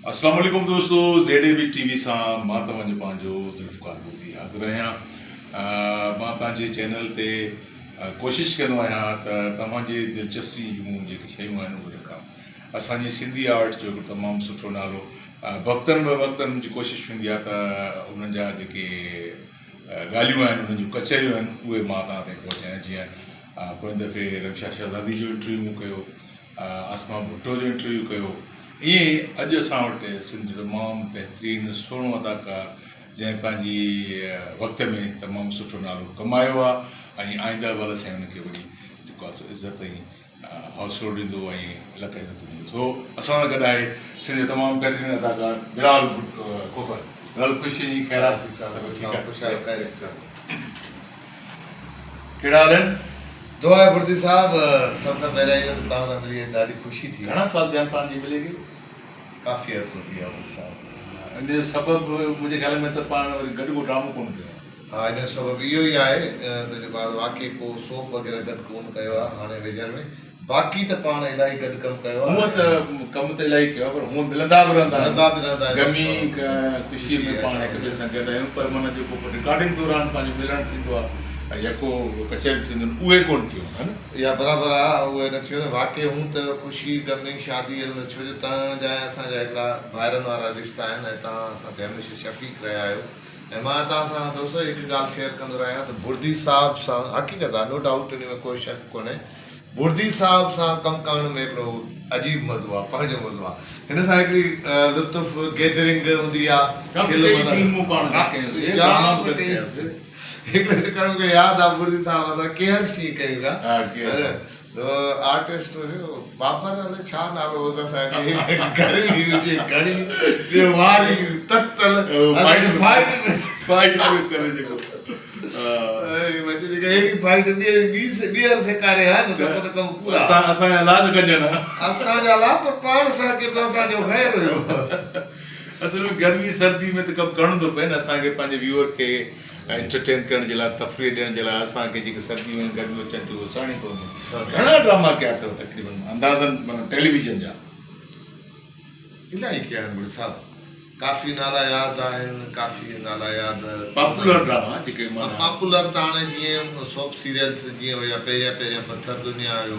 اسلام عليڪم دوستو Z A B T V سان مان توهان جو پنهنجو ذوالفقار ٻوٽي حاضر آهيان مان پنهنجي چينل تي ڪوشش ڪندو آهيان ته توهان جي دلچسپي جون جيڪي شيون آهن اهي رکان اسان جي سنڌي آرٽس جو هڪ تمام سٺو نالو وقتن به وقتن منهنجي ڪوشش هوندي آهي ته انهن جا جيڪي ڳالهيون آهن انهن جون ڪچهريون آهن اهي مان توهان تائين پهچايان جيئن پوئين دفعي رمشا شهزادي جو انٽرويو مون ڪيو عاصمه ڀٽو جو انٽرويو ڪيو ائين ئي اڄ اسان وٽ سنڌ جو تمام بهترين سهڻو اداڪار جنهن پنهنجي وقت ۾ تمام سٺو نالو ڪمايو آهي ۽ آئنده به الله سائين ان کي وڏي جيڪو آهي سو عزت ۽ حوصلو ڏيندو ۽ لک عزت ڏيندو سو اسان سان گڏ آهي سنڌ جو تمام بهترين اداڪار بلال کوکر بلال خوش آهين خير آهي ٺيڪ ٺاڪ خوش آهيو خير ٺيڪ ٺاڪ ڪهڙا حال آهن؟ دعا آهي ڀرتي صاحب سڀ کان پهريان اهو ته توهان سان ملي ڏاڍي خوشي ٿي. گهڻا سال ٿيا آهن پاڻ جي ملي کي؟ ڪافي عرصو ٿي ويو آهي ڀرتي صاحب. ان جو سبب منهنجي خيال ۾ ته پاڻ وري گڏ ڪو ڊرامو ڪونه ڪيو آهي. ها ان جو سبب اهو ئي آهي ته جيڪو آهي واقعي ڪو سوپ وغيره گڏ ڪونه ڪيو آهي هاڻي ويجهر ۾ باقي ته پاڻ الاهي گڏ ڪم ڪيو آهي. هونء ته ڪم ته الاهي ڪيو آهي پر هونء ملندا به رهندا آهيون. ملندا به رهندا آهيون. غمي خوشي ۾ پاڻ هڪ ٻئي سان گڏ آهيون پر معنيٰ جيڪو رڪارڊنگ دوران پنهنجو ملڻ ٿيندو آهي يا ڪو ڪچهريون ٿينديون آهن اهي ڪونه ٿيون آهن. اها برابر آهي اهي نه ٿيون آهن واقعي هون ته خوشي غمي شادي ان ۾ ڇو جو توهان جا ۽ اسان جا هڪڙا ڀائرن وارا رشتا آهن ۽ توهان اسان تي هميشه شفيق رهيا آهيو ۽ مان توهان سان دوستو هڪ ڳالهه شيئر ڪندو رهيان ته بردي صاحب سان حقيقت آهي نو ڊائوٽ ان ۾ ڪو شڪ ڪونهي بردي صاحب سان ڪم ڪرڻ ۾ هڪڙو عجيب مزو آ پنهنجو مزو آ هن سان هڪڙي لطف گيدرنگ هوندي آ ڪافي ڪئي فلمون پاڻ گڏ ڪيونسين ڊراما به گڏ ڪياسين هڪڙي چڪر مونکي ياد آ بردي صاحب اسان ڪيهر شينهن ڪيون پيا آرٽسٽ هيو بابر الائي ڇا نالو هوس اسان کي گرمي هجي گهڻي ٻيو واري تتل فائٽ فائٽ ڪري جيڪو اهڙي فائٽ ٻيهر سيکاري ها نه ته پوء ته ڪم پورا. اسان اسان جا لاش گجن ها. اسان جا لا پر پاڻ سان ڪي به اسان جو غير هيو. اصل ۾ گرمي سردي ۾ ته ڪم ڪرڻو ٿو پئي نه اسان کي پنهنجي ويوئر کي انٽرٽين ڪرڻ جي لاء تفريح ڏيڻ جي لاء اسان کي جيڪي سرديون ۽ گرميون اچن ٿيون اهي سهڻيون پونديون. گهڻا ڊراما ڪيا اٿو تقريبن اندازن معنيٰ ٽيليويزن جا؟ الاهي ڪيا آهن مڙس صاحب. ڪافي نالا ياد آهن ڪافي نالا ياد. پاپولر ڊراما جيڪي معنيٰ. پاپولر ته هاڻي جيئن سوپ سيريلس جيئن هيا پهريان پهريان پٿر دنيا هيو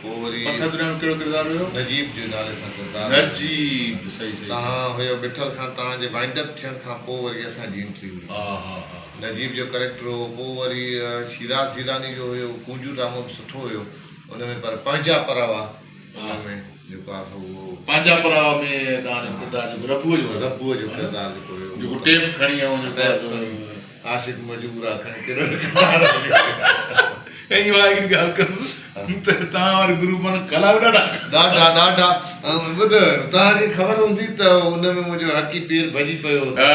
پوء وري. پٿر دنيا ۾ ڪهڙو ڪردار هيو؟ نجيب جي نالي سان ڪردار هيو. نجيب صحيح صحيح. تهان هيو مٺل خان تهان جي وائنڊ اپ ٿيڻ کان پوء وري اسان جي انٽري هئي. ها ها ها. نجيب جو ڪريڪٽر هو پوء وري شيراز جيلاني جو هيو ڪونجو ڊرامو به سٺو هيو ان ۾ پر پنهنجا پراوا ان ۾. جيڪو آ سو اهو. پنهنجا پراوا ۾ توهان جو ڪردار جيڪو ربوء جو هيو. ربوء جو ڪردار جيڪو هيو. جيڪو ٽيپ کڻي ۽ جيڪو آ سو. عاشق مجبور آ کڻي ڪيڏو نه ڪردار هيو. ۽ اها هڪڙي ڳالهه ڪندس ته توهان واري گروپ مان کلا به ڏاڍا. ڏاڍا ڏاڍا ٻڌ توهان کي خبر هوندي ته ان ۾ منهنجو حقي پير ڀڄي پيو هو. ها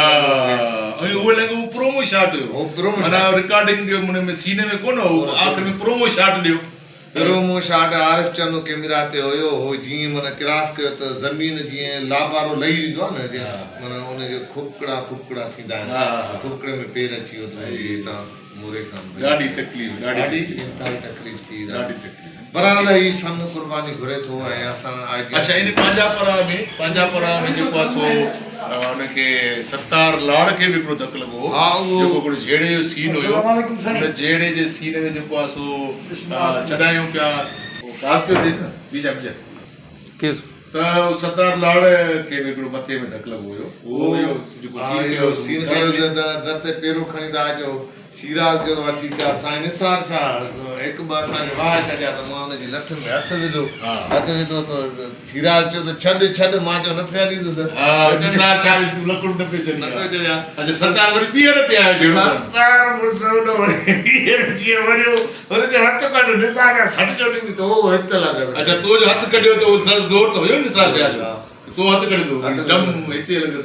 ۽ اهو لڳو پرومو شاٽ هيو. هو پرومو شاٽ. معنيٰ رڪارڊنگ جو ان ۾ سين ۾ ڪونه هو آخر ۾ پرومو شاٽ ڏيو. پرومو شاٽ عارف چنو ڪيميرا تي هيو هو جيئن معنيٰ ڪراس ڪيو ته زمين جيئن لابارو لهي ويندو آهي نه جيئن معنيٰ ان جي کوپڪڙا کوپڪڙا ٿيندا آهن ته کوپڪڙي ۾ پير اچي ويو ته منهنجي هتان موري کان ڀڄي ڏاڍي تڪليف ڏاڍي انتهائي تڪليف ٿي ڏاڍي تڪليف بهرحال هي فن قرباني گهري ٿو ۽ اسان آئيڊيا اڇا ان پنهنجا پرا ۾ پنهنجا پرا ۾ جيڪو آهي سو ان کي ستار لاڙ کي به هڪڙو ڌڪ لڳو هو ها اهو جيڪو هڪڙو جهيڙي جو سين هيو ان جهيڙي جي سين ۾ جيڪو آهي سو چڏايون پيا پاس پيو ٿيس نه بيجا بيجا ڪير ته ستار لاڙ کي به هڪڙو مٿي ۾ ڌڪ لڳو هيو اهو اهو جيڪو سين ڪيو سين ڪيو ته در تي پيرو کڻي ٿا اچو شيراز جو ته ٺيڪ آ سائين نثار شاهه هڪ ٻه اسان کي واهه ڪڍيا ته مان ان جي لٺ ۾ هٿ وڌو هٿ وڌو ته شيراز چيو ته ڇڏ ڇڏ مان چيو نه ڇڏيندس ها نثار شاهه به تون لڪڙ نه پيو ڇڏين نه پيو ڇڏيان اڇا ستار وري ٻيهر پيا آيو جهيڙو ڪرڻ ستار مڙس هوڏو وري ٻيهر جيئن وريو هن چيو هٿ ڪڍ نثار شاهه سٽ جو ڏني ته هو هت لڳس اڇا تو جو هٿ ڪڍيو ته اهو زور ته هيو نثار شاهه جو تو هٿ ڪڍي ٿو ڊم هتي لڳس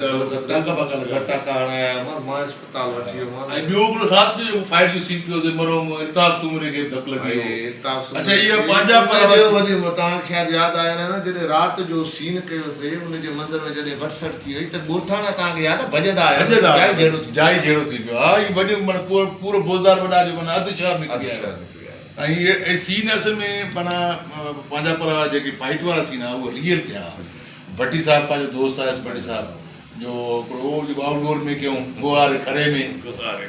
ٽانڪا ٻاڪا لڳا ٽانڪا هڻايا مان مان اسپتال وٺي ويو مان ۽ ٻيو هڪڙو رات جو جيڪو فائٽ جو سين پيو مرحوم الطاف سومري کي به ڌڪ لڳي ويو الطاف سومري اڇا اهو پنهنجا پر جو وڏي توهان کي شايد ياد آهي نه جڏهن رات جو سين ڪيو سي ان جي منظر ۾ جڏهن وٺ سٽ ٿي وئي ته ڳوٺاڻا توهان کي ياد ڀڄندا آيا ڀڄندا جائي جهيڙو ٿي جائي جهيڙو ٿي پيو ها هي وڏي معنيٰ پورو بوزدار وڏا جو معنيٰ اڌ شهر نڪري آيو ۽ اهي سين اصل ۾ معنيٰ پنهنجا پر جيڪي فائٽ وارا سين آ اهي ريئل ٿيا. ڀٽي صاحب پنهنجو دوست آهيس ڀٽي صاحب جو هڪڙو هو جيڪو آئوٽ ڊور ۾ ڪيون گوهار کري ۾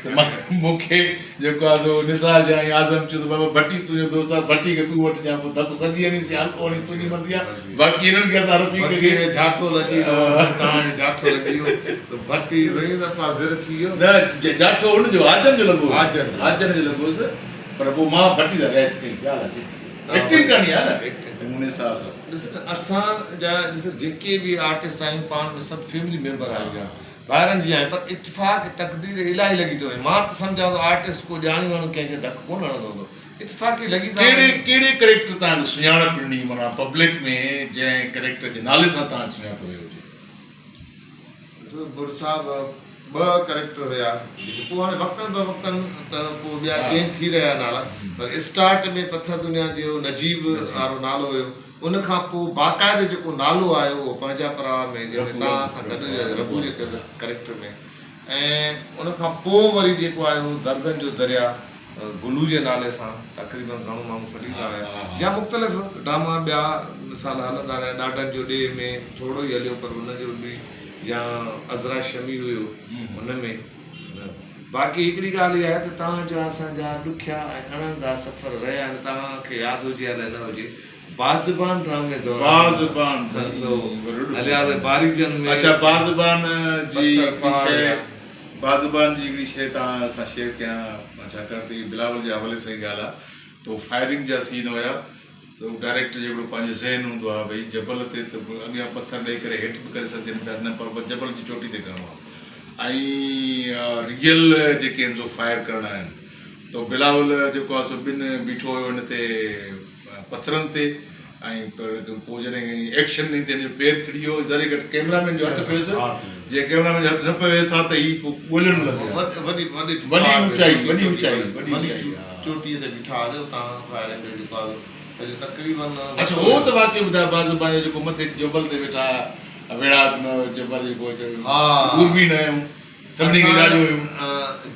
ته مون کي جيڪو آهي سو نثار شاهه ۽ اعظم چيو ته بابا ڀٽي تنهنجو دوست آهي ڀٽي کي تون وٺجان پوء ڌڪ سڄي هڻيس يا هلڪو هڻيس تنهنجي مرضي آهي باقي هنن کي اسان رفيق ڀٽي کي جهاٽو لڳي ويو توهان جو جهاٽو لڳي ويو ته ڀٽي سائين صفا زر ٿي ويو نه جهاٽو هن جو حاجن جو لڳو حاجن حاجن جو لڳو هوس پر پوء مان ڀٽي سان رعايت ڪئي ڳالهه آهي ايڪٽنگ ڪرڻي آهي نه نموني حساب سان ڏس نه اسان جا ڏس جيڪي به آرٽسٽ آهيون پاڻ ۾ سڀ فيملي ميمبر آهيون يا ڀائرن جيان آهيون پر اتفاق تقدير الاهي لڳي ٿو وڃي مان ته سمجهان ٿو آرٽسٽ ڪو ڄاڻي واڻي ڪنهن کي ڌڪ ڪونه هڻندو هوندو اتفاقي لڳي ٿا ڪهڙي ڪهڙي ڪريڪٽر تان سڃاڻپ ڏني معنيٰ پبلڪ ۾ جنهن ڪريڪٽر جي نالي سان تان سڃاتو ويو هجي. ڏسو ڀٽ صاحب ٻه ڪريڪٽر هيا جيڪي پوء هاڻي وقتن به وقتن ته پوء ٻيا چينج ٿي رهيا نالا پر اسٽارٽ ۾ پٿر دنيا جو نجيب وارو نالو هيو ان کان پوء باقاعده جيڪو نالو آيو اهو پنهنجا پراوا ۾ جنهن ۾ تان سان گڏ ربو جي ڪريڪٽر ۾ ۽ ان کان پوء وري جيڪو آيو دردن جو دريا گلو جي نالي سان تقريبن گهڻو ماڻهو سڏيندا هيا يا مختلف ڊراما ٻيا مثال هلندا رهيا ڏاڍن جو ڏيهه ۾ ٿورو ئي هليو پر ان جو به يا عذرا شمي هيو ان ۾ باقي هڪڙي ڳالهه اها آهي ته توهان جا اسان جا ڏکيا ۽ اڻانگا سفر رهيا آهن توهان کي ياد هجي يا نه هجي بازبان ڊرامي دوران بازبان هليا باريجن ۾ اچها بازبان جي شيء بازبان جي هڪڙي شيء توهان سان شيئر ڪيان ڇاڪاڻ ته هي بلاول جي حوالي سان ئي ڳالهه آهي ته فائرنگ جا سين هيا ته ڊائريڪٽر جو هڪڙو پنهنجو ذهن هوندو آهي ڀئي جبل تي ته اڳيان پٿر ڏئي ڪري هيٺ به ڪري سگهجن پيا نه پر جبل جي چوٽي تي ڪرڻو آهي ۽ ريئل جيڪي آهن سو فائر ڪرڻا آهن ته بلاول جيڪو آهي سو ٻن بيٺو هيو هن تي پٿرن تي ۽ پوء جڏهن ايڪشن ڏني ته هن جو پير ٿڙي ويو ذري گهٽ ڪيمرا مين جو هٿ پيس جي ڪيمرا مين جو هٿ نه پويس ها ته هي پوء ڳولڻ لڳي ها وڏي وڏي وڏي اوچائي وڏي اوچائي وڏي اوچائي چوٽي تي بيٺا هئا اتان فائرنگ جو جيڪو آهي سڄو تقريبن اڇا هو ته واقعو ٻڌاء باز پنهنجو جيڪو مٿي جبل تي ويٺا ويڙهاڪ نه جبل جيڪو دوربين هنيون سڀني کي ڏاڙهيون هيون.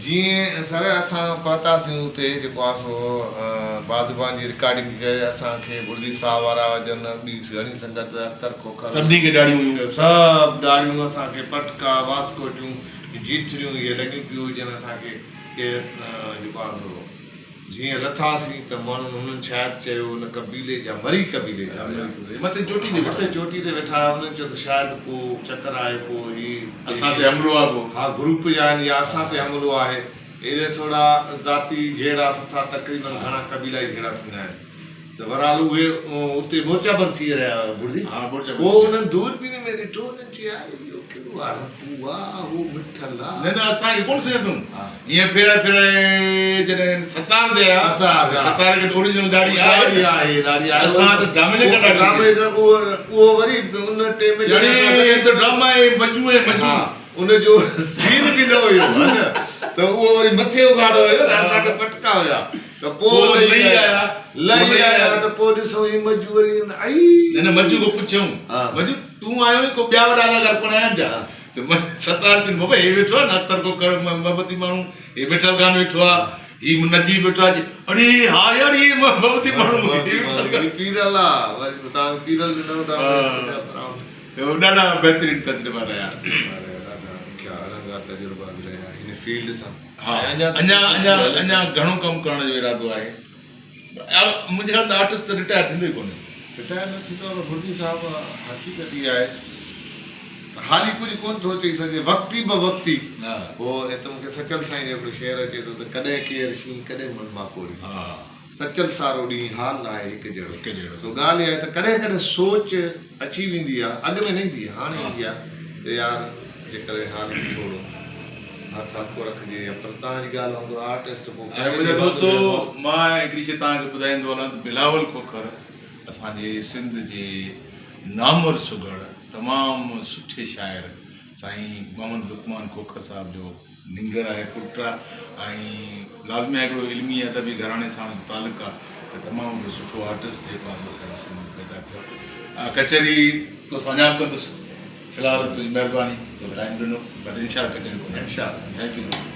جيئن سر اسان پهتاسين اتي جيڪو آ سو بازبان جي رڪارڊنگ ڪئي اسان کي بڙدي صاحب وارا هجن ٻي گهڻي سنگت اختر کوکر سڀني کي ڏاڙهيون هيون. سڀ ڏاڙهيون اسان کي پٽڪا واسڪوٽيون جيٿڙيون اهي لڳيون پيون هجن اسان کي ڪي جيڪو آ سو جيئن لٿاسين ته ماڻهن هنن شايد چيو ان قبيلي جا مري قبيلي جا هيا. مٿي چوٽي تي مٿي چوٽي تي ويٺا هيا انهن چيو ته شايد ڪو چڪر آهي ڪو هي اسان تي حملو آهي ڪو. ها گروپ جا آهن يا اسان تي حملو آهي. اهڙي ٿورا ذاتي جهيڙا فساد تقريبن گهڻا قبيلائي جهيڙا ٿيندا آهن ته بهرحال اهي اتي مورچا بند ٿي رهيا هيا گڙدي ها مورچا بند پوء انهن دوربين ۾ ڏٺو انهن چيو يار اهو ڪهڙو آ ربو آ هو مٺل آ. نه نه اسان کي ڪونه سڃاتون. ائين ڦيرائي ڦيرائي جڏهن ستار تي آيا ته ستار کي ته اوريجنل ڏاڙهي آهي آهي ڏاڙهي آهي اسان ته ڊرامي جي ڪري ڏاڙهي ڊرامي جي ڪري اهو وري ان ٽيم ۾ جڏهن هي ته ڊراما آهي مجو ۽ مجو ان جو سين به نه هيو ها نه ته اهو وري مٿي اگهاڙو هيو ته اسان کي پٽڪا هيا ته پوء لهي آيا لهي آيا ته پوء ڏسو هي مجو وري ائي نه نه مجو کي پڇيون مجو تون آيو ڪو ٻيا وڏا اداڪار ڪونه آيا آهن ڇا ته ستار چين بابا هي ويٺو آهي نه اختر کوکر محبتي ماڻهو هي مٺل خان ويٺو آهي هي نجيب ويٺو آهي اڙي ها يار هي محبتي ماڻهو هي مٺل خان پيرل آ وري تان پيرل به نه هوندا ڏاڍا بهترين تجربا رهيا ڏاڍا ڏکيا اڻانگا تجربا به رهيا هن فيلڊ سان ها اڃا اڃا اڃا گهڻو ڪم ڪرڻ جو ارادو آهي منهنجي خيال ۾ آرٽسٽ ته رٽائر ٿيندو ئي ڪونهي. رٽائر نه ٿيندو پر ڀٽي صاحب حقيقت اها آهي ته حالي ڪجهه ڪونه ٿو چئي سگهجي وقتي به وقتي پوء هت مون کي سچل سائين جو هڪڙو شعر اچي ٿو ته ڪڏهن ڪير شينهن ڪڏهن من ماڪوڙي سچل سارو ڏينهن حال ناهي هڪ جهڙو سو ڳالهه اها آهي ته ڪڏهن ڪڏهن سوچ اچي ويندي آ اڳ ۾ نه ايندي هاڻي ايندي آ ته يار جيڪڏهن حالي ٿورو هٿ هلڪو رکجي يا پر توهان جي ڳالهه وانگر آرٽسٽ پوء ۽ منهنجا دوستو مان هڪڙي شي توهان کي ٻڌائيندو هلان ته بلاول کوکر اسان جي سنڌ جي نامور سگهڙ تمام سٺي شاعر سائين محمد لقمان کوکر صاحب جو ننگر آهي پٽ آهي ۽ لازمي آهي هڪڙو علمي ادبي گهراڻي سان هن جو تعلق آهي ته تمام هڪڙو سٺو آرٽسٽ جيڪو آهي سو اسان جي سنڌ ۾ پيدا ٿيو آهي ڪچهري توسان اڃا به ڪندس في الحال تنهنجي مهرباني تو ٽائيم ڏنو پر انشاء الله ڪچهري ڪندس انشاء الله thank you.